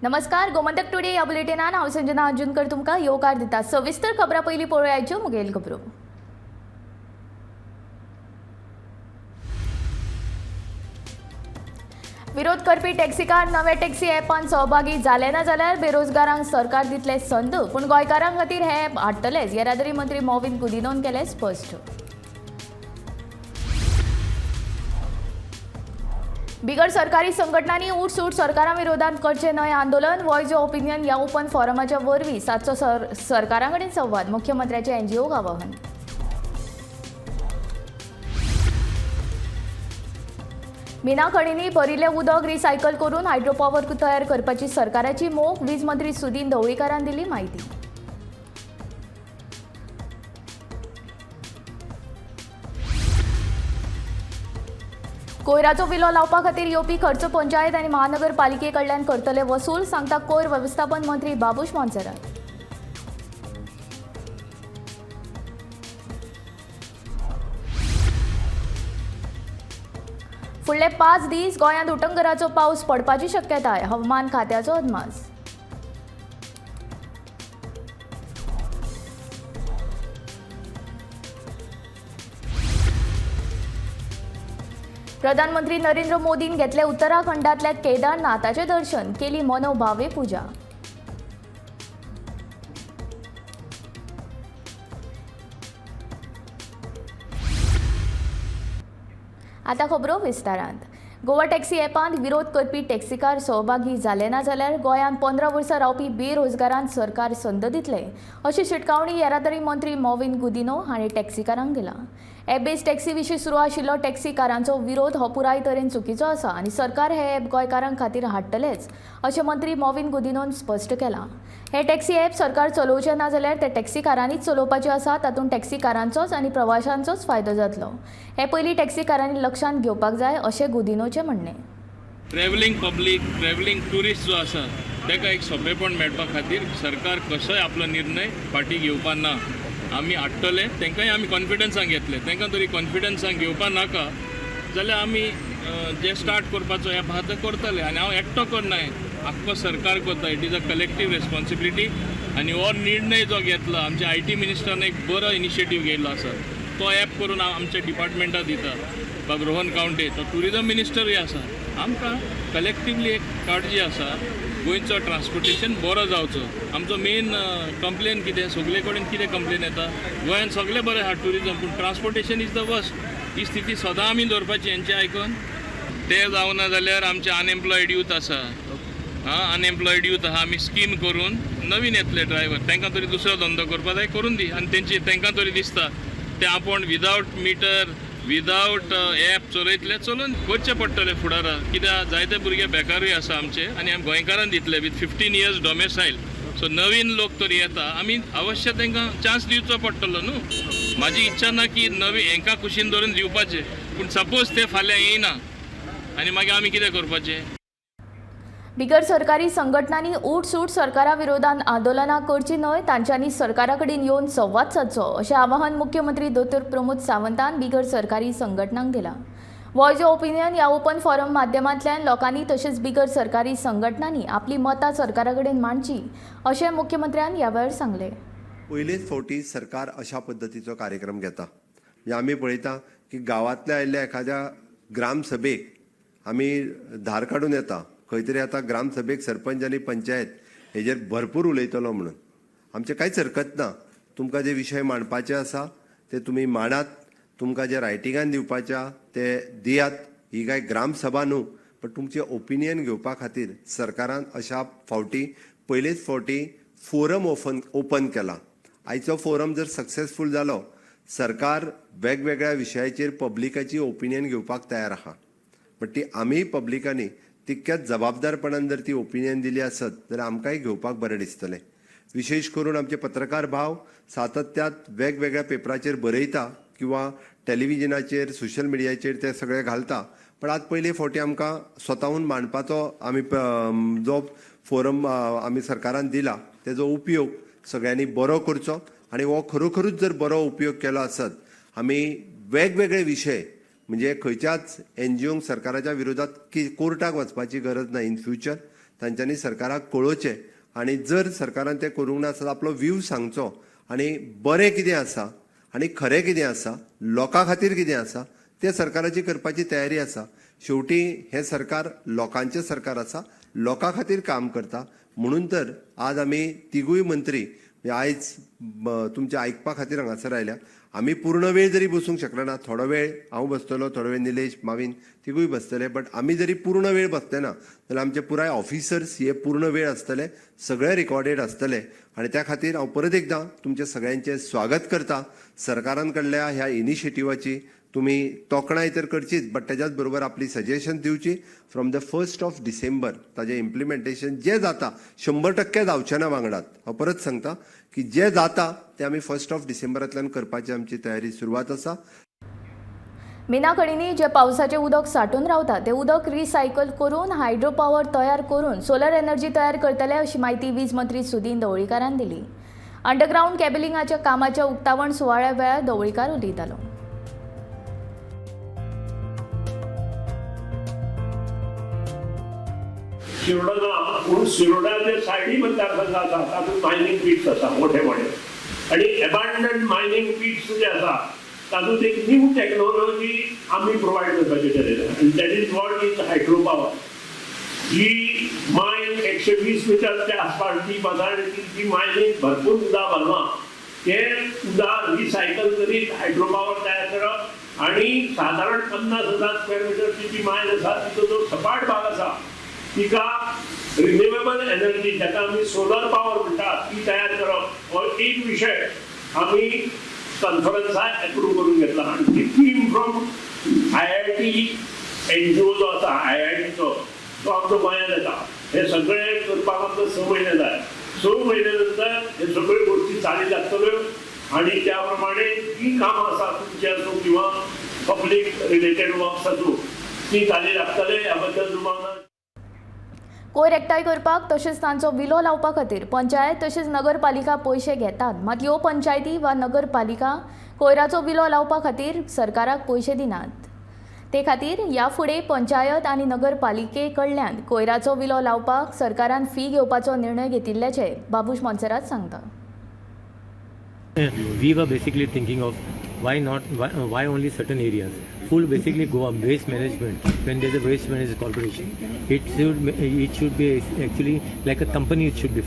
नमस्कार, गोमंतक टुडे ह्या बुलेटिनान हांव संजना अंजुनकर तुमकां येवकार दिता. सविस्तर खबरां पयलीं पळोवयाच्यो मुखेल खबरो. विरोध करपी टॅक्सीकार नव्या टॅक्सी ॲपान सहभागी जाले ना जाल्यार बेरोजगारांक सरकार दितले संद, पूण गोंयकारां खातीर हे ॲप हाडटलेच, येरादारी मंत्री मॉविन गुदिनोन केलें स्पश्ट. बिगर सरकारी संघटनांनी उठसूट सरकारा विरोधात करचें न्हय आंदोलन. वॉयस ऑफ ओपिनियन ह्या ओपन फॉरमाच्या वरवीं सातचो सरकारा कडेन संवाद, मुख्यमंत्र्याचें एनजीओक आवाहन. मिना खणींनी भरिल्लें उदक रिसायकल करून हायड्रोपॉवर तयार करपाची सरकाराची मोख, वीज मंत्री सुदीन ढवळीकारान दिली म्हायती. कोयराचो विलो लावपा खातीर येवपी खर्च पंचायत आनी महानगरपालिके कडल्यान करतले वसूल, सांगता कोयर वेवस्थापन मंत्री बाबूश मोन्सेरात. फुडले 5 दीस गोंयांत उटंगराचो पावस पडपाची शक्यताय, हवामान खात्याचो अदमास. प्रधानमंत्री नरेंद्र मोदीन घेतले उत्तराखंडातल्या केदारनाथाचें दर्शन, केली मनोभावे पुजा. आतां खबरो विस्तारांत. गोवा टॅक्सी ॲपांत विरोध करपी टॅक्सीकार सहभागी जाले ना जाल्यार गोंयांत 15 वर्सां रावपी बेरोजगारांक सरकार संद दितले, अशी शिटकावणी येरादारी मंत्री मॉविन गुदिनो हांणी टॅक्सीकारांक दिला. ॲप बेज टॅक्सी विशीं सुरू आशिल्लो टॅक्सीकारांचो विरोध हो पुराय तरेन चुकीचो आसा आनी सरकार हे ॲप गोंयकारां खातीर हाडटलेच, अशें मंत्री मॉविन गुदिनोन स्पश्ट केलां. हे टॅक्सी ॲप सरकार चलोवचें ना जाल्यार ते टॅक्सीकारांनीच चलोवपाचें आसा, तातूंत टॅक्सीकारांचोच आनी प्रवाशांचोच फायदो जातलो. हे पयलीं टॅक्सीकारांनी लक्षांत घेवपाक जाय, अशें गुदिनोचें म्हणणें. ट्रॅव्हलिंग पब्लीक, ट्रॅव्हलिंग ट्युरिस्ट जो आसा ताका एक सोंपेपण मेळपा खातीर सरकार कसोय आपलो निर्णय फाटीं घेवपा ना. आमी हाडटले, तांकांय आमी कॉन्फिडन्सान घेतले. तांकां तरी कॉन्फिडन्सान घेवपा नाका जाल्यार आमी जे स्टार्ट करपाचो ॲप आहा ते करतले. आनी हांव एकटो करनाय, आख्खो सरकार करता. It is a collective responsibility. आनी हो निर्णय जो घेतला, आमच्या IT मिनिस्टरान एक बरो इनिशिएटीव घेयल्लो आसा. तो ॲप करून आमच्या डिपार्टमेंटाक दिता. बाब रोहन कावंटे तो ट्युरिजम मिनिस्टरूय आसा. आमकां कलेक्टिवली एक काळजी आसा, गोंयचो ट्रान्सपोर्टेशन बरो जावचो. आमचो मेन कंप्लेन कितें, सगळे कडेन कितें कंप्लेन येता, गोंयान सगळें बरें आहा ट्युरिजम, पूण ट्रान्सपोर्टेशन is the worst. ही स्थिती सदां आमी दवरपाची हेंचें आयकून ते जावना जाल्यार आमचे अनएम्प्लॉयड यूथ आसा. आं, अनएम्प्लॉयड यूथ आहा, आमी स्कीम करून नवीन येतले ड्रायव्हर, तांकां तरी दुसरो धंदो करपा जाय, करून दी. आनी तेंची तांकां तरी दिसता ते आपूण विदावट मिटर, विदावट एप चलयतले, चलोवन करचें पडटलें फुडाराक. कित्याक जायते भुरगे बेकारूय आसा आमचे आनी आमी गोंयकारान दितले विथ 15 इयर्स डॉमेसायल. सो नवीन लोक तरी येता, आमी अवश्य तांकां चान्स दिवचो पडटलो न्हू. म्हाजी इच्छा ना की नवी हेंकां कुशीन धरून दिवपाचें, पूण सपोज ते फाल्यां येयना आनी मागीर आमी कितें करपाचें? बिगर सरकारी संघटनांनी उठसूट सरकारा विरोधात आंदोलनां करचीं न्हय, तांच्यांनी सरकारा कडेन येवन संवाद सादचो, अशें आवाहन मुख्यमंत्री दोतोर प्रमोद सावंतान बिगर सरकारी संघटनांक दिलां. वॉयस ऑफ ओपिनियन ह्या ओपन फॉरम माध्यमांतल्यान लोकांनी तशेंच बिगर सरकारी संघटनांनी आपली मतां सरकारा कडेन मांडची, अशें मुख्यमंत्र्यान ह्या वेळार सांगलें. पयलेच फावटी सरकार अशा पद्दतीचो कार्यक्रम घेता. म्हणजे आमी पळयता की गांवांतल्या आयिल्ल्या एखाद्या ग्रामसभेक आमी धार काडून येता. खंय तरी आतां ग्रामसभेक सरपंच आनी पंचायत हेजेर भरपूर उलयतलो म्हणून आमचें कांयच हरकत ना. तुमकां जे विशय मांडपाचे आसा ते तुमी मांडात, तुमकां जे रायटिंगान दिवपाचे आहा ते दियात. ही काय ग्रामसभा न्हू, पण तुमचें ओपिनियन घेवपा खातीर सरकारान अशा फावटी पयलेच फावटी फोरम ओपन केला. आयचो फोरम जर सक्सेसफूल जालो, सरकार वेगवेगळ्या विशयाचेर पब्लिकाची ओपिनियन घेवपाक तयार आहा. बट ती आमी पब्लिकांनी तितक्याच जबाबदारपणान जर ती ओपिनियन दिली आसत जाल्यार आमकांय घेवपाक बरें दिसतलें. विशेश करून आमचे पत्रकार भाव सातत्यात वेगवेगळ्या पेपराचेर बरयता किंवा टेलिविजनाचेर, सोशल मिडियाचेर ते सगळे घालता. पण आज पयले फावटी आमकां स्वताहून मांडपाचो आमी जो फोरम आमी सरकारान दिला तेजो उपयोग सगळ्यांनी बरो करचो. आनी हो खरोखरूच जर बरो उपयोग केलो आसत, आमी वेगवेगळे विशय, म्हणजे खंयच्याच एनजीओंक सरकाराच्या विरोधात की कोर्टाक वचपाची गरज ना इन फ्युचर. तांच्यांनी सरकाराक कळोवचें आनी जर सरकारान तें करूंक ना जाल्यार आपलो व्यू सांगचो आनी बरें कितें आसा आनी खरें कितें आसा, लोकां खातीर कितें आसा तें सरकाराची करपाची तयारी आसा. शेवटी हें सरकार लोकांचें सरकार आसा, लोकां खातीर काम करता. म्हणून तर आज आमी तिगूय मंत्री आयज तुमच्या आयकपा खातीर हांगासर आयल्या. आमी पूर्ण वेळ जरी बसूंक शकले ना, थोडो वेळ हांव बसतलो, थोडो वेळ निलेश, मावीन तिगूय बसतले, बट आमी जरी पूर्ण वेळ बसले ना जाल्यार आमचे पुराय ऑफिसर्स हे पूर्ण वेळ आसतले, सगळे रिकॉर्डेड आसतले. आनी त्या खातीर हांव परत एकदां तुमचें सगळ्यांचें स्वागत करता. सरकारान कडल्या ह्या इनिशिएटिवाची तुमी तोखणाय तर करचीच, बट तेज्याच बरोबर आपली सजेशन दिवची. फ्रॉम the 1 December ताजें इम्प्लिमेंटेशन जें जाता 100% जावचें ना वांगडात, हांव परत सांगता की जें जाता तें आमी 1 डिसेंबरांतल्यान करपाची आमची तयारी सुरवात आसा. मिनाखणींनी जे पावसाचें उदक सांठून रावता तें उदक रिसायकल करून हायड्रो पावर तयार करून सोलर एनर्जी तयार करतले अशी म्हायती वीज मंत्री सुदीन ढवळीकारान दिली. अंडरग्रावंड कॅबलिंगाच्या कामाच्या उक्तावण सुवाळ्या वेळार ढवळीकार उलयतालो. शिरोडा ना पूण शिरोडाचे सायडी मतदारसंघ आसा तातूंत मायनींग पिट्स आसा मोठे मोठे आनी एबांडन मायनींग पिट्स जे आसा तातूंत एक न्यू टॅक्नोलॉजी आमी प्रोवायड करपाची ठरयल्या आनी that is what is hydro power. He mine 120 मिटरच्या आसपास डीप आसा आनी ती मायनींग भरपूर उदक भरलां, तें उदक रिसायकल करीत हायड्रो पावर तयार करप आनी सादारण 50,000 स्क्वेअर मिटरची जी मायन आसा तिचो जो सपाट भाग आसा तिका रिन्युएबल एनर्जी जाका आमी सोलर पावर म्हणटात ती तयार करप हो एक विशय आमी कॉन्फरन्साक एप्रूव करून घेतला. आनी ती team from IIT NGO जो आसा IITचो तो आमचो गोंयांत येता. हे सगळें करपाक आमकां 6 म्हयने जाय. 6 म्हयने नंतर हे सगळ्यो गोश्टी चाली लागतल्यो आनी त्या प्रमाणे जी कामां आसा तुमची आसूं किंवा पब्लीक रिलेटेड वर्क्स आसूं ती चाली लागतले ह्या बद्दल दुबाव ना. कोयर एकठांय करपाक तशेंच तांचो विलो लावपा खातीर पंचायत तशेंच नगरपालिका पयशे घेतात, मात ह्यो पंचायती वा नगरपालिका कोयराचो विलो लावपा खातीर सरकाराक पयशे दिनात. ते खातीर ह्या फुडें पंचायत आनी नगरपालिके कडल्यान कोयराचो विलो लावपाक सरकारान फी घेवपाचो निर्णय घेतिल्ल्याचें बाबूश मोन्सेरात सांगता. We were basically thinking of why not, why only certain areas? Full basically Goa waste management. When there's a waste management corporation, it should be actually like a company. It should be,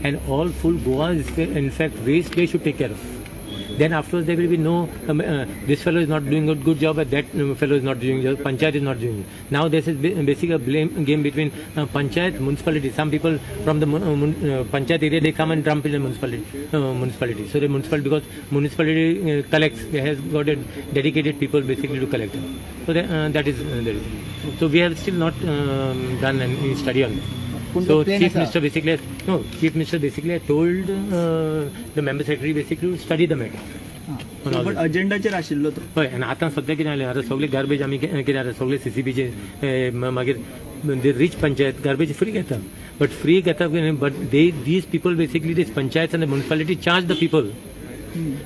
and all full Goa is in fact waste they should take care of. Then afterwards there will be no this fellow is not doing a good job and that fellow is not doing job, panchayat is not doing it. Now this is basically a blame game between panchayat, municipality. Some people from the panchayat area, they come and dump in the municipality. So the municipality, because municipality collects, they has got a dedicated people basically to collect them. So that is the reason. So we have still not done any study on that. So Chief Minister basically Chief Minister basically told the member secretary basically to study the matter. On all but this. अजेंडाचेर आशिल्लो तो. हय, आनी आतां सद्या कितें जालें, आतां सगळे गार्बेज आमी कितें जाता, सगळे सीसीबीचे मागीर रिच पंचायत गार्बेज फ्री घेता, बट फ्री घेता, but they these people basically this panchayat आनी municipality charge the people,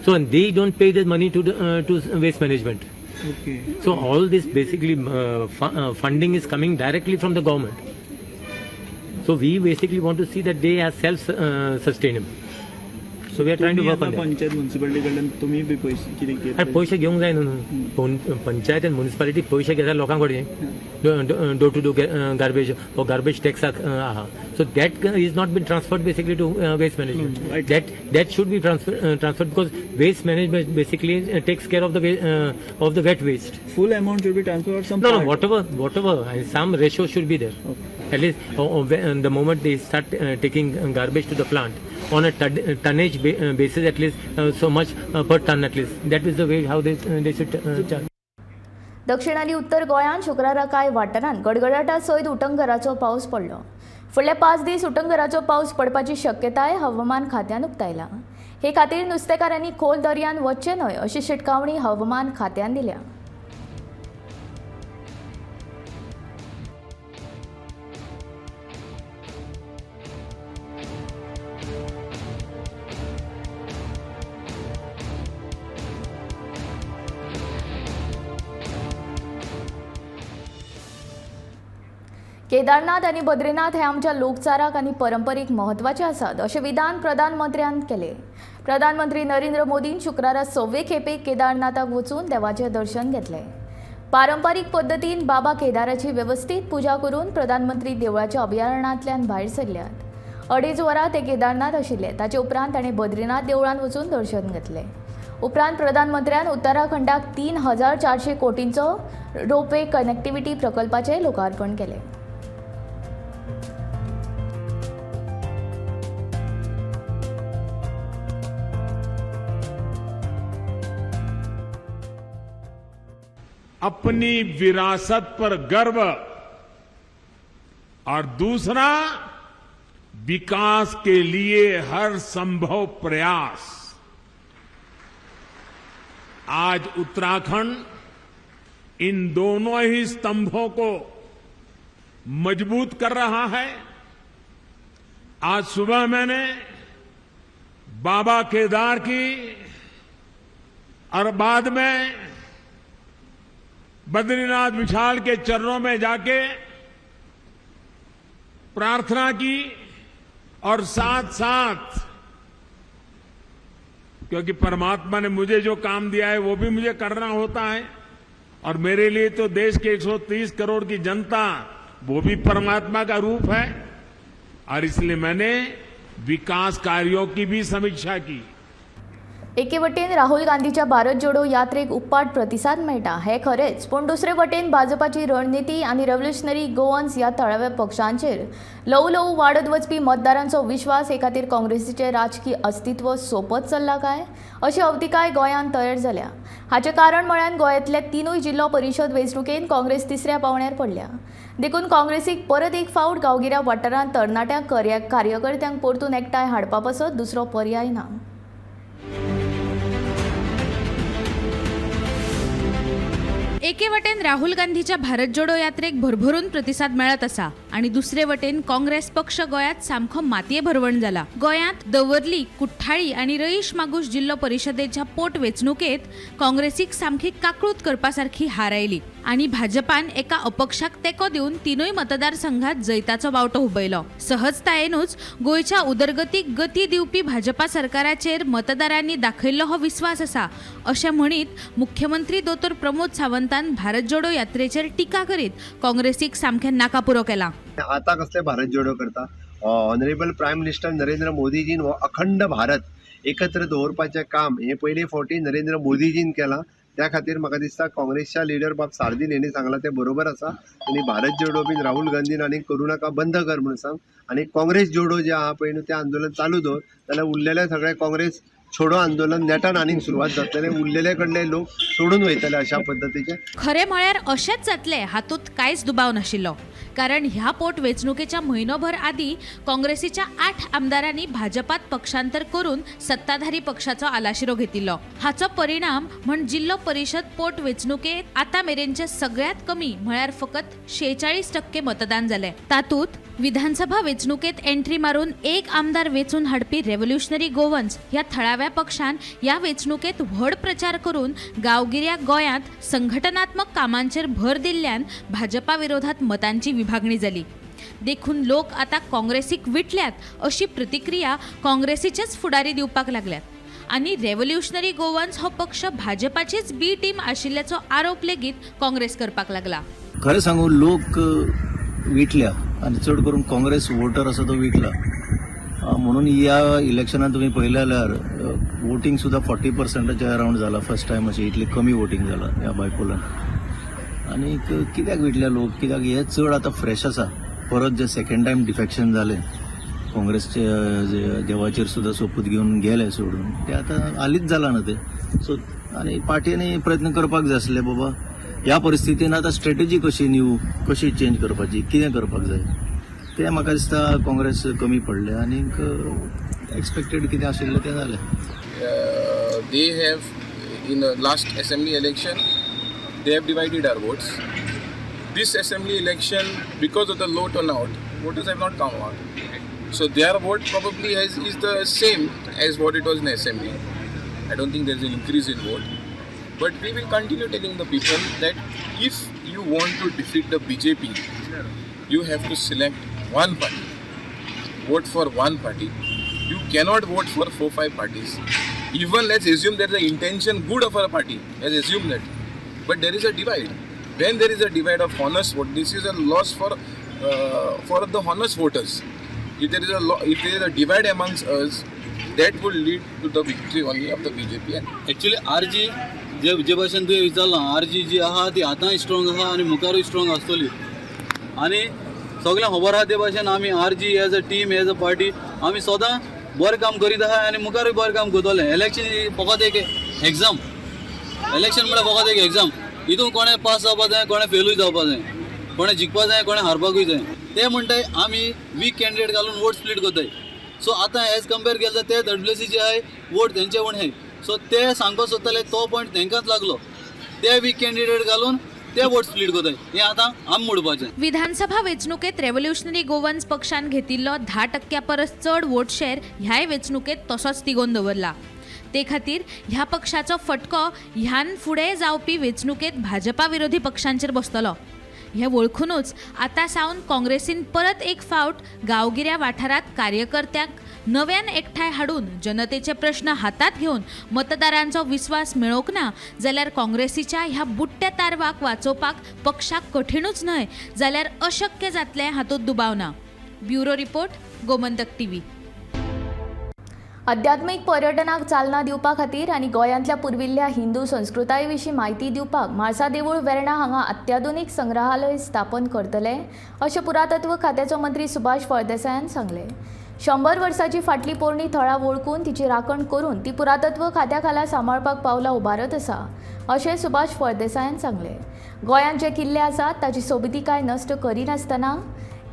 so and they don't pay the money to waste management. Okay. So all this basically funding is coming directly from the government. So we basically want to see that they are self sustainable. So we are trying to work on that. Panchayat municipality कडल्यान तुमी बी पयशे कितें आनी घेतले? पयशे घेवंक जाय न्हू, पंचायत आनी मुनिसिपालिटी पयशे घेता लोकां कडेन door to door garbage or garbage tax आहा, so that is not been transferred basically to waste management. That should be transfer because waste management basically takes care of the wet waste. Full amount should be transfer or some No, no, whatever, and some ratio should be there. At least the moment they start taking garbage to the plant on a tonnage basis, at least so much per ton, at least. That is the way how they should charge. दक्षिण आनी उत्तर गोंयांत शुक्रारा कांय वाठारांत गडगडाटा सयत उटंगराचो पावस पडलो. फुडले 5 दीस उटंगराचो पावस पडपाची शक्यताय हवामान खात्यान उक्तायला. हे खातीर नुस्तेकारांनी खोल दर्यांत वचचें न्हय अशी शिटकावणी हवामान खात्यान दिल्या. केदारनाथ आनी बद्रीनाथ हे आमच्या लोकचाराक आनी परंपरीक म्हत्वाचे आसात अशें विधान प्रधानमंत्र्यान केलें. प्रधानमंत्री नरेंद्र मोदीन शुक्रारा सव्वे खेपे केदारनाथाक वचून देवाचें दर्शन घेतलें. पारंपारीक पद्दतीन बाबा केदाराची वेवस्थीत पुजा करून प्रधानमंत्री देवळाच्या अभयारण्यांतल्यान भायर सरल्यात. 2.5 वरां ते केदारनाथ आशिल्ले. ताचे उपरांत ताणें बद्रीनाथ देवळांत वचून दर्शन घेतलें. उपरांत प्रधानमंत्र्यान उत्तराखंडाक 3400 कोटींचो रोपवे कनेक्टिव्हिटी प्रकल्पाचें लोकार्पण केलें. अपनी विरासत पर गर्व और दूसरा विकास के लिए हर संभव प्रयास। आज उत्तराखंड इन दोनों ही स्तंभों को मजबूत कर रहा है। आज सुबह मैंने बाबा केदार की और बाद में बद्रीनाथ विशाल के चरणों में जाके प्रार्थना की और साथ साथ क्योंकि परमात्मा ने मुझे जो काम दिया है वो भी मुझे करना होता है और मेरे लिए तो देश के 130 करोड़ की जनता वो भी परमात्मा का रूप है और इसलिए मैंने विकास कार्यों की भी समीक्षा की। एके वटेन राहुल गांधीच्या भारत जोडो यात्रेक उप्पाट प्रतिसाद मेळटा हें खरेंच, पूण दुसरे वटेन भाजपाची रणनिती आनी रेव्होल्युशनरी गोवन्स ह्या थळाव्या पक्षांचेर ल्हवू ल्हवू वाडत वचपी मतदारांचो विश्वास हे खातीर काँग्रेसीचें राजकी अस्तित्व सोंपत चल्लां काय अशी अवतिकाय गोंयांत तयार जाल्या. हाचें कारण म्हळ्यार गोंयांतल्या 3 जिल्लो परिशद वेंचणुकेंत काँग्रेस तिसऱ्या पावंड्यार पडल्या. देखून काँग्रेसीक परत एक फावट गांवगिऱ्या वाठारांत तरणाट्या कार्यकर्त्यांक परतून एकठांय हाडपा पासत दुसरो पर्याय ना. एके वटेन राहुल गांधीच्या भारत जोडो यात्रेक भरभरून प्रतिसाद मेळत आसा आनी दुसरे वटेन काँग्रेस पक्ष गोंयांत सामको मातये भरवण जाला. गोंयांत दवर्ली, कुठ्ठाळी आनी रईश मागूश जिल्लो परिशदेच्या पोट वेंचणुकेंत काँग्रेसीक सामकी काकळूत करपा सारकी हार आयली आनी भाजपान एका अपक्षाक तेंको दिवन 3 मतदारसंघात जैताचो बावटो हुबयलो. सहजतायेनूच गोंयच्या उदरगतीक गती दिवपी भाजपा सरकाराचेर मतदारांनी दाखयल्लो हो विस्वास आसा अशें म्हणीत मुख्यमंत्री दोतोर प्रमोद सावंतान भारत जोडो यात्रेचेर टिका करीत काँग्रेसीक सामकें नाकापुरो केला. आता कसले भारत जोडो करता? ऑनरेबल प्रायम मिनिस्टर नरेंद्र मोदीजीन हो अखंड भारत एकत्र दवरपाचें काम हें पयले फावटी नरेंद्र मोदीजीन केलां. त्या खातीर म्हाका दिसता काँग्रेसच्या लिडर बाब सार्दीन हेणी सांगलां तें बरोबर आसा. आनी भारत जोडो बीन राहुल गांधीन आनी करूं नाका, बंद कर म्हणून सांग आनी काँग्रेस जोडो जे आहा पळय न्हू तें आंदोलन चालू दवर, जाल्यार उरलेले सगळे काँग्रेस छोडो आंदोलन नेटान आनीक सुरवात जातले, उरलेले कडले लोक सोडून वयतले अशा पद्दतीचे. खरें म्हळ्यार अशेंच जातलें हातूंत कांयच दुबाव नाशिल्लो, कारण ह्या पोट वेंचणुकेच्या म्हयनोभर आदीं काँग्रेसीच्या 8 आमदारांनी भाजपात पक्षांतर करून सत्ताधारी पक्षाचो आलाशिरो घेतिल्लो. हाचो परिणाम म्हण जिल्लो परिशद पोट वेंचणुकेंत आतां मेरेनचे सगळ्यांत कमी म्हळ्यार फकत 46% मतदान जालें. तातूंत विधानसभा वेंचणुकेंत एंट्री मारून 1 आमदार वेंचून हाडपी रेव्होल्युशनरी गोवन्स ह्या थळाव्या पक्षान ह्या वेंचणुकेंत व्हड प्रचार करून गांवगिऱ्या गोंयांत संघटनात्मक कामांचेर भर दिल्ल्यान भाजपा विरोधात मतांची विभागणी जाली. देखून लोक आतां काँग्रेसीक विटल्यात अशी प्रतिक्रिया काँग्रेसीचेच फुडारी दिवपाक लागल्यात आनी रेव्होल्युशनरी गोवन्स हो पक्ष भाजपाचीच बी टीम आशिल्ल्याचो आरोप लेगीत काँग्रेस करपाक लागला. खरें सांगू, लोक विटल्या आनी चड करून काँग्रेस वोटर आसा तो विटला. म्हणून ह्या इलेक्शनान तुमी पळयलें जाल्यार वोटींग सुद्दां 40%च्या अरावंड जाला. फर्स्ट टायम अशें इतलें कमी वोटींग जाला ह्या बायपोलान. आनीक कित्याक विटल्या लोक, कित्याक हे चड आतां फ्रेश आसा. परत जे सेकेंड टायम डिफेक्शन जालें काँग्रेसचे जे देवाचेर सुद्दां सोपूत घेवन गेले सोडून, ते आतां हालींच जालां न्हू ते. सो आनी पार्टींनी प्रयत्न करपाक जाय आसले बाबा ह्या परिस्थितीन आतां स्ट्रेटजी कशी न्यू कशी चेंज करपाची, कितें करपाक जाय तें म्हाका दिसता काँग्रेस कमी पडलें आनीक एक्सपेक्टेड कितें आशिल्लें तें जालें. They have in the last assembly election they have divided our votes. This assembly election, because of the low turnout, voters have not come out. So their vote probably is the same as what it was in the assembly. I don't think there is an increase in vote. But we will continue telling the people that if you want to defeat the BJP, You have to select one party, vote for one party. You cannot vote for 4-5 parties. Even let's assume that the intention good of our party, let's assume that. But there is a divide. When there is a divide of honest vote, this is a loss for the honest voters. If there is a if there is a divide amongst us, that will lead to the victory only of the BJP. Actually RG जे जे भाशेन तुवें विचारलां, RG जी आहा ती आतांय strong आहा आनी मुखारूय strong आसतली. आनी सगळ्यांक खबर आहा ते भाशेन आमी RG as a team, as a party आमी सदां बरें काम करीत आहा आनी मुखारूय बरें काम करतले. इलेक्शन ही फकत एक एग्जाम, इलेक्शन म्हळ्यार फकत एक एग्जाम. हितून कोणें पास जावपा जाय, कोणें फेलूय जावपा जाय, कोणें जिखपा जाय, कोणें हारपाकूय जाय. ते म्हणटाय आमी वीक कॅन्डिडेट घालून वोट स्प्लीट करताय. सो आतां एज कंपेर केले जाल्यार ते डब्ल्यूसीचे आहाय वोट तेंचे उणें आहाय. सो ते सांगपाक सोदताले तो पॉयंट तेंकांच लागलो, ते वीक कॅन्डिडेट घालून ते वोट स्प्लीट करताय. हें आतां आमी मोडपाचें. विधानसभा वेंचणुकेत रेव्होल्युशनरी गोवन्स पक्षान घेतिल्लो 10% परस चड वोट शेअर ह्याय वेंचणुकेत तसोच तिगोवन दवरला. ते खातीर ह्या पक्षाचो फटको ह्यान फुडें जावपी वेंचणुकेत भाजपा विरोधी पक्षांचेर बसतलो. हें वळखुनूच आतां सावन काँग्रेसीन परत एक फावट गांवगिऱ्या वाठारांत कार्यकर्त्यांक नव्यान एकठांय हाडून जनतेचे प्रश्न हातांत घेवन मतदारांचो विस्वास मेळोवंक ना जाल्यार काँग्रेसीच्या ह्या बुडट्या तारवाक वाचोवपाक पक्षाक कठीणूच न्हय जाल्यार अशक्य जातलें हातूंत दुबाव ना. Bureau report, Gomantak TV. अध्यात्मीक पर्यटनाक चालना दिवपा खातीर आनी गोंयांतल्या पुर्विल्ल्या हिंदू संस्कृताये विशीं म्हायती दिवपाक म्हाळसा देवूळ वेर्णा हांगा अत्याधुनीक संग्रहालय स्थापन करतले अशें पुरातत्व खात्याचो मंत्री सुभाष फळदेसायान सांगलें. 100 वर्सांची फाटली पोरणी थळां वळखून तिची राखण करून ती पुरातत्व खात्या खाला सांबाळपाक पावलां उबारत आसा अशें सुभाष फळदेसायान सांगलें. गोंयांत जे किल्ले आसात ताची सोबितीकाय नश्ट करिनासतना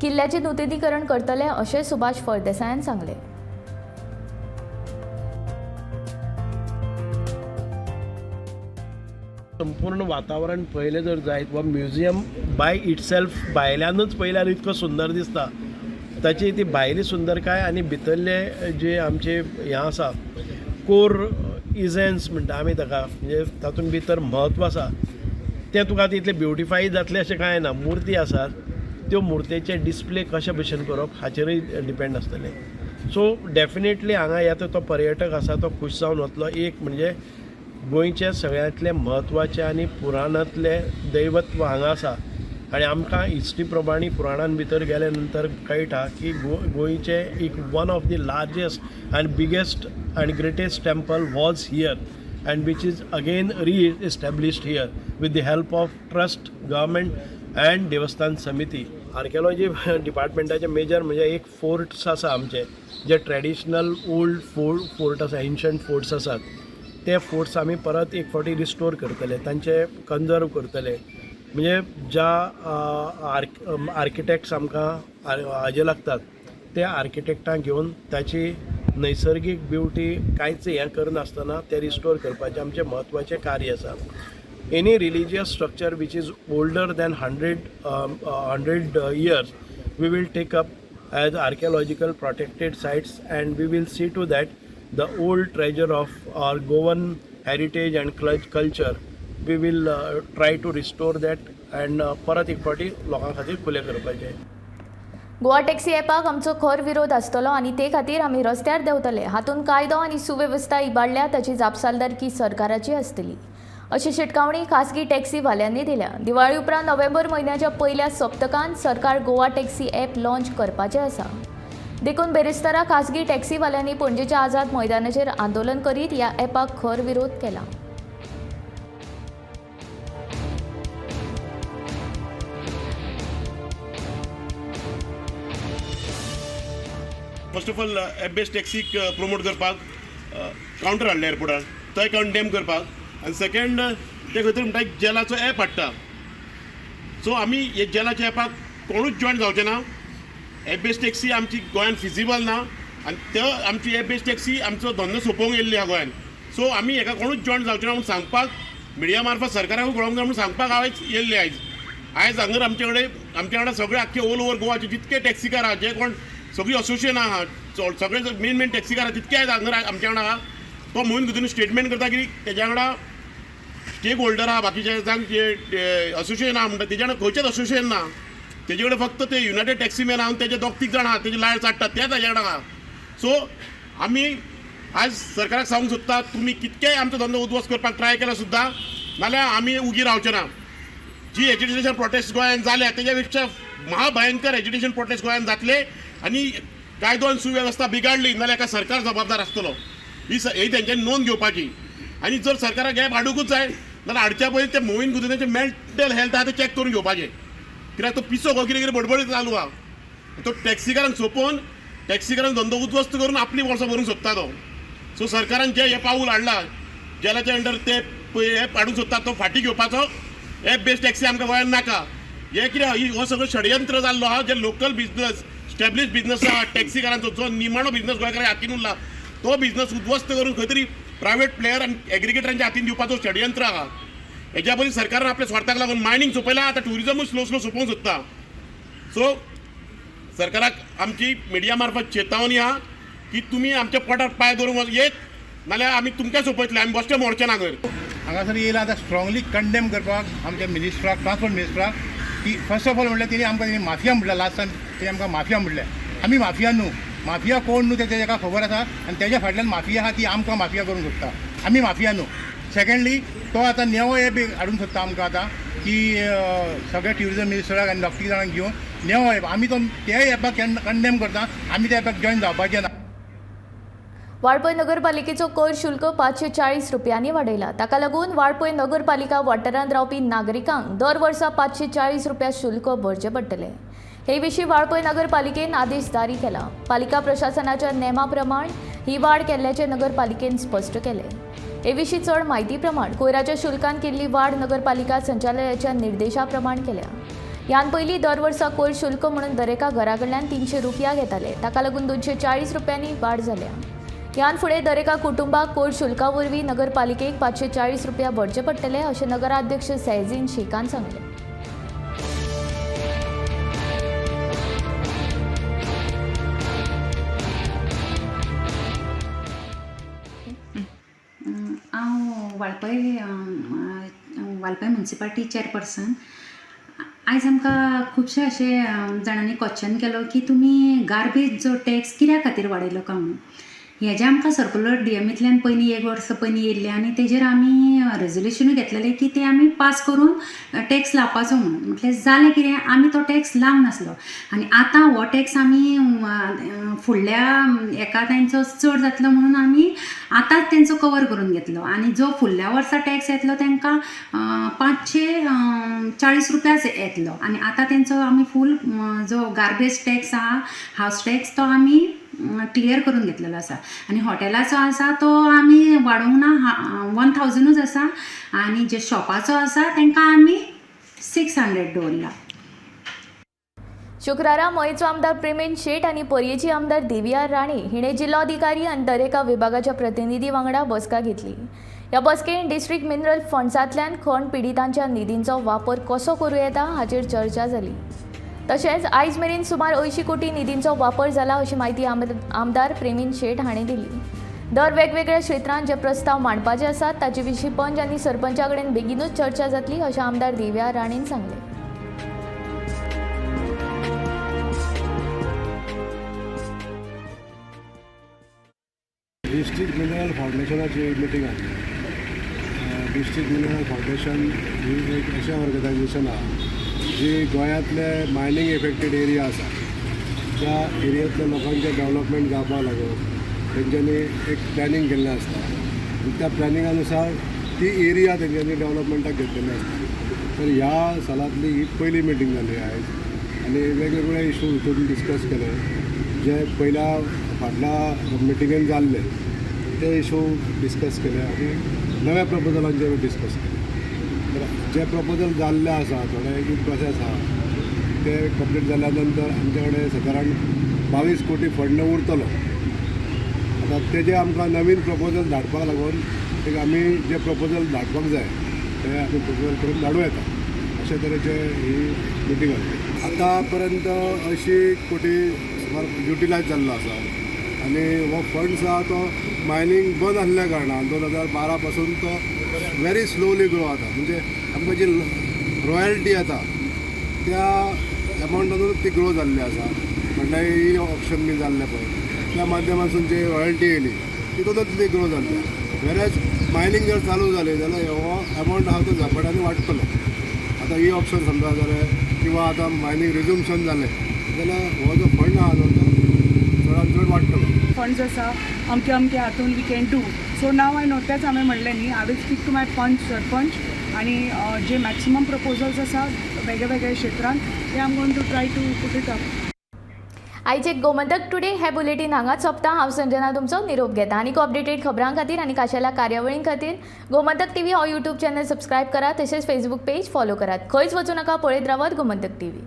किल्ल्याचें नुतनीकरण करतले अशें सुभाष फळदेसायान सांगलें. संपूर्ण वातावरण पळयलें जर जायत वा म्युझियम बाय इटसेल्फ भायल्यानूच पळयल्यार इतको सुंदर दिसता. ताची ती भायली सुंदरकाय आनी भितरले जे आमचे हें आसा कोर इझेन्स म्हणटा आमी ताका, म्हणजे तातूंत भितर म्हत्व आसा तें तुका आतां इतलें ब्युटिफाय जातलें अशें कांय ना. मुर्ती आसात त्यो मुर्तेचे डिस्प्ले कशे भशेन करप हाचेरूय डिपेंड आसतलें. सो डेफिनेटली हांगा येता तो पर्यटक आसा तो खूश जावन वतलो. एक म्हणजे गोंयचे सगळ्यांतलें म्हत्वाचें आनी पुराणांतलें दैवत्व हांगा आसा आनी आमकां हिस्ट्री प्रमाणे पुराणान भितर गेले नंतर कळटा की गोंयचें एक one of the largest and biggest and greatest temple was here and which is again re-established here with the help of trust, government and Devasthan Samiti. Archaeology डिपार्टमेंटाचे major म्हणजे एक फोर्ट्स आसा आमचे जे ट्रेडिशनल ओल्ड फोर्ट आसा, ancient forts आसात, ते forts आमी परत एक फावटी रिस्टोर करतले, तांचे कन्जर्व करतले. म्हणजे ज्या आर्किटेक्ट्स आमकां हाजे लागतात ते आर्किटेक्टांक घेवन ताची नैसर्गीक ब्युटी कांयच हें करनासतना तें रिस्टोर करपाचें आमचें म्हत्वाचें कार्य आसा. Any religious structure which is older than 100 years we will take up as archaeological protected sites and we will see to that the old treasure of our Goan heritage and culture we will try to restore that and परत एक फावटी लोकां खातीर खुलें करपाचें. Goa taxi ॲपाक आमचो खर विरोध आसतलो आनी ते खातीर आमी रस्त्यार देंवतले. हातूंत कायदो आनी सुवेवस्था इबाडल्या ताची जापसालदारकी सरकाराची आसतली अशी शिटकावणी खासगी टॅक्सीवाल्यांनी दिल्या. दिवाळी उपरांत नोव्हेंबर म्हयन्याच्या पयल्या सप्तकांत सरकार गोवा टॅक्सी ॲप लॉन्च करपाचें आसा. देखून बेरेस्तारा खासगी टॅक्सीवाल्यांनी पणजेच्या आझाद मैदानाचेर आंदोलन करीत ह्या ॲपाक खर विरोध केला. First of all app based टॅक्सीक promote करपाक कावंटर हाडलें एअरपोर्टार, तो कंडेम करपाक, आनी सेकेंड ते खंय तरी म्हणटा जेलाचो एप हाडटा. सो आमी हे जेलाच्या एपाक कोणूच जॉयन जावचे ना. एप बेस्ड टॅक्सी आमची गोंयान फिजिबल ना आनी ते आमची एप बेस्ड टॅक्सी आमचो धंदो सोंपोवंक येयल्ली आहा गोंयान. सो आमी हेका कोणूच जॉयन जावचे ना म्हूण सांगपाक मिडिया मार्फत सरकाराकूय कळोवंक जाय म्हूण सांगपाक हांव येयल्ले आयज. आयज हांगर आमचे कडेन आमच्या वांगडा सगळे आख्खे ऑल ओवर गोवाचे जितके टॅक्सीकार आहा, जे कोण सगळी असोसिएशन आहा, सगळे मेन मेन टॅक्सीकार आहा तितके आयज हांगर आमच्या वांगडा आहा. तो मोहीम भितून स्टेटमेंट करता की तेज्या वांगडा स्टेक होल्डर आहा, बाकीचे जाण जे असोसिएशन आहा म्हणटा तेज्या वांगडा खंयचेच असोसिएशन ना. तेजे कडेन फक्त ते युनायटेड टॅक्सीमॅन आहा, तेजे दोग तीग जाण आहा, तेजे लायर चाडटात ते ताजे कडेन आहा. सो आमी आज सरकाराक सांगूंक सोदता, तुमी कितकेय आमचो धंदो उद्ध्वस्त करपाक ट्राय केला सुद्दां नाल्यार आमी उगी रावचे ना. जी एजिटेशन प्रोटेस्ट गोंयांत जाल्या तेज्या पेक्षा महाभयंकर एजिटेशन प्रोटेस्ट गोंयांत जातले आनी कायदो आनी सुवेवस्था बिगाडली नाल्यार एका सरकार जबाबदार आसतलो. ही तेंच्यांनी नोंद घेवपाची. आनी जर सरकाराक गॅप हाडुंकूच जाय जाल्यार हाडच्या पयलीं ते मोहीन गुदिन्हाचें मेंटल हेल्थ आहा तें चॅक करून घेवपाचें. कित्याक तो पिसो गो कितें कितें बडबडीत चालू आहा. तो टॅक्सीकारांक सोंपोवन टॅक्सीकारांक धंदो उद्ध्वस्त करून आपली वर्सां भरूंक सोदता तो. सो सरकारान जें हें पावूल हाडलां जेलाच्या अंडर ते एप हाडूंक सोदता तो फाटीं घेवपाचो. एप बेस्ड टॅक्सी आमकां गोंयांत नाका. हें कितें हो सगळो षडयंत्र जाल्लो आहा. जे लोकल बिजनस स्टॅब्लिश बिजनस आहा टॅक्सीकारांचो, जो निमाणो बिजनस गोंयकारांच्या हातीन उरला तो बिजनस उद्ध्वस्त करून खंय तरी प्रायवेट प्लेयर आनी एग्रिगेटरांच्या हातीन दिवपाचो षडयंत्र आहा. हेज्या पयलीं सरकारान आपल्या स्वार्थाक लागून मायनींग सोंपयलां, आतां ट्युरिजमूय स्लो स्लो सोंपोवंक सोदता. सो सरकाराक आमची मिडिया मार्फत चेतावणी आहा की तुमी आमच्या पोटार पांय दवरूंक येत नाल्यार आमी तुमकां सोंपयतले, आमी बसचे मोडचे ना. खंय हांगासर येयला आतां स्ट्रांगली कंडेम करपाक आमच्या मिनिस्ट्राक, ट्रान्सपोर्ट मिनिस्ट्राक, की फर्स्ट ऑफ ऑल म्हणल्यार तेणी आमकां तेणी माफिया म्हणल्यार लास्ट टायम तेणी आमकां माफिया म्हणलें. आमी माफिया न्हू, माफिया कोण न्हू तें तेका खबर आसा आनी तेज्या फाटल्यान माफिया आहा ती आमकां माफिया करूंक सोदता. आमी माफिया न्हू. सेकेंडली तो आतां नेवो एप हाडूंक सोदता आमकां आतां की सगळे ट्युरिजम मिनिस्टराक आनी डॉक्टर जाणांक घेवन नेवो एप, आमी तो त्या एपाक कंडेम करता, आमी त्या एपाक जॉयन जावपाचें ना. वाळपय नगरपालिकेचो कर शुल्क 540 रुपयांनी वाडयला. ताका लागून वाळपय नगरपालिका वाठारांत रावपी नागरिकांक दर वर्सा 540 रुपया शुल्क भरचें पडटलें. हे विशीं वाळपय नगरपालिकेन आदेश जारी केला. पालिका प्रशासनाच्या नेमा प्रमाण ही वाड केल्ल्याचें नगरपालिकेन स्पश्ट केलें. हे विशीं चड म्हायती प्रमाण कोयराच्या शुल्कान केल्ली वाड नगरपालिका संचालयाच्या निर्देशा प्रमाण केल्या. ह्यान पयलीं दर वर्सा कोयर शुल्क म्हणून दरेका घरा कडल्यान 300 रुपया घेताले. ताका लागून 240 रुपयांनी वाड जाल्या. ह्यान फुडें दरेका कुटुंबाक कोयर शुल्का वरवीं नगरपालिकेक 540 रुपया भरचे पडटले अशें नगराध्यक्ष सैजीन शेखान सांगलें. हांव वाळपय वाळपय म्युनिसिपालिटी चेअरपर्सन. आयज आमकां खुबशे अशे जाणांनी क्वेश्चन केलो की तुमी गार्बेज जो टॅक्स कित्या खातीर वाडयलो काय म्हणून. हेजें आमकां सर्कुलर डीएमईंतल्यान पयलीं एक वर्स पयलीं येयल्लें आनी तेजेर आमी रेजोल्युशनूय घेतलेलें की तें आमी पास करून टॅक्स लावपाचो म्हणून. म्हटल्यार जालें कितें, आमी तो टॅक्स लावंक नासलो आनी आतां हो टॅक्स आमी फुडल्या एका तेंचो चड जातलो म्हणून आमी आतांच तेंचो कवर करून घेतलो आनी जो फुडल्या वर्सा टॅक्स येतलो तांकां 540 रुपयाच येतलो. आनी आतां तेंचो आमी फूल जो गार्बेज टॅक्स आहा, हावस टॅक्स, तो आमी क्लियर करून घेतलेलो आसा. आनी हॉटेलाचो आसा तो आमी वाडोवंक ना, 1000ूच आसा. आनी जे शॉपाचो आसा तांकां आमी 600 दवरला. शुक्रारा मयेचो आमदार प्रेमेन शेट आनी पर्येची आमदार देविया राणे हिणे जिल्लोधिकारी आनी दरेका विभागाच्या प्रतिनिधी वांगडा बसका घेतली. ह्या बसकेन डिस्ट्रिक्ट मिनरल फंड्सांतल्यान खण पिडितांच्या निधींचो वापर कसो करूं येता हाचेर चर्चा जाली. तशेंच आयज मेरेन सुमार 80 कोटी निधींचो वापर जाला अशी म्हायती आमदार प्रेमीन शेट हांणी दिली. दर वेगवेगळ्या क्षेत्रांत जे प्रस्ताव मांडपाचे आसात ताचे विशीं पंच आनी सरपंचा कडेन बेगीनूच चर्चा जातली अशें आमदार देविया राणेन सांगलें. डिस्ट्रिक्ट मिनरल फावंडेशनाची मिटींग आसली. डिस्ट्रिक्ट मिनरल फावंडेशन ही एक अशें ऑर्गनायजेशन आहा जी गोंयांतले मायनींग इफेक्टेड एरिया आसा त्या एरियांतल्या लोकांचें डेवलपमेंट जावपाक लागून तेंच्यांनी एक प्लॅनिंग केल्लें आसता आनी त्या प्लॅनिंगा नुसार ती एरिया तेंच्यांनी डेवलपमेंटाक घेतलेली आसता. तर ह्या सालांतली ही पयली मिटींग जाली आयज आनी वेगवेगळे इशू हितून डिस्कस केले जे पयल्या फाटल्या मिटिंगेन जाल्ले ते इशू डिस्कस केले आनी नव्या प्रपोजलांचेर डिस्कस केले. तर जे प्रपोजल जाल्ले आसा थोडे इन प्रोसेस आहा ते कंप्लीट जाल्या नंतर आमचे कडेन सादारण 22 कोटी फंड उरतलो. आतां तेजे आमकां नवीन प्रपोजल धाडपाक लागून एक आमी जे प्रपोजल धाडपाक जाय ते आमी प्रपोजल करून धाडूं येता अशे तरेचे ही मिटींग आसली. आतां पर्यंत 80 कोटी सुमार युटिलायज जाल्लो आसा आनी हो फंड्स आहा तो मायनींग बंद आसल्या कारणान 2012 पासून तो व्हेरी स्लोली ग्रो जाता. म्हणजे आमकां जी रॉयल्टी येता त्या एमावंटानूच ती ग्रो जाल्ली आसा. म्हणल्यार ई ऑक्शन बी जाल्लें पळय, त्या माध्यमांतसून जी रॉयल्टी येयली तितूनच ती ग्रो जाल्ली आसा. वेरएज मायनींग जर चालू जालें जाल्यार हो एमावंट आहा तो झपाट्यान वाडटलो. आतां ई ऑक्शन समजा जालें किंवा आतां मायनींग रिजम्पशन जालें जाल्यार हो जो फंड आहा तो चडान चड वाडटलो. फंड्स आसा अमके अमके हातून we can do. So now I know, तेच हांवें म्हणलें न्ही, I will speak to my panch, sarpanch आनी जे मॅक्सिमम प्रपोजल्स आसा वेगळे वेगळे क्षेत्रांत ते I am going to try to put it up. आयचे गोमंतक टुडे हे बुलेटीन हांगाच सोंपता. हांव संजना तुमचो निरोप घेता. आनीक अपडेटेड खबरां खातीर आनी खाशेल्या कार्यावळीं खातीर गोमंतक टीव्ही हो यूट्यूब चॅनल सबस्क्रायब करात, तशेंच फेसबूक पेज फॉलो करात. खंयच वचूं नाका, पळयत रावात गोमंतक टीव्ही.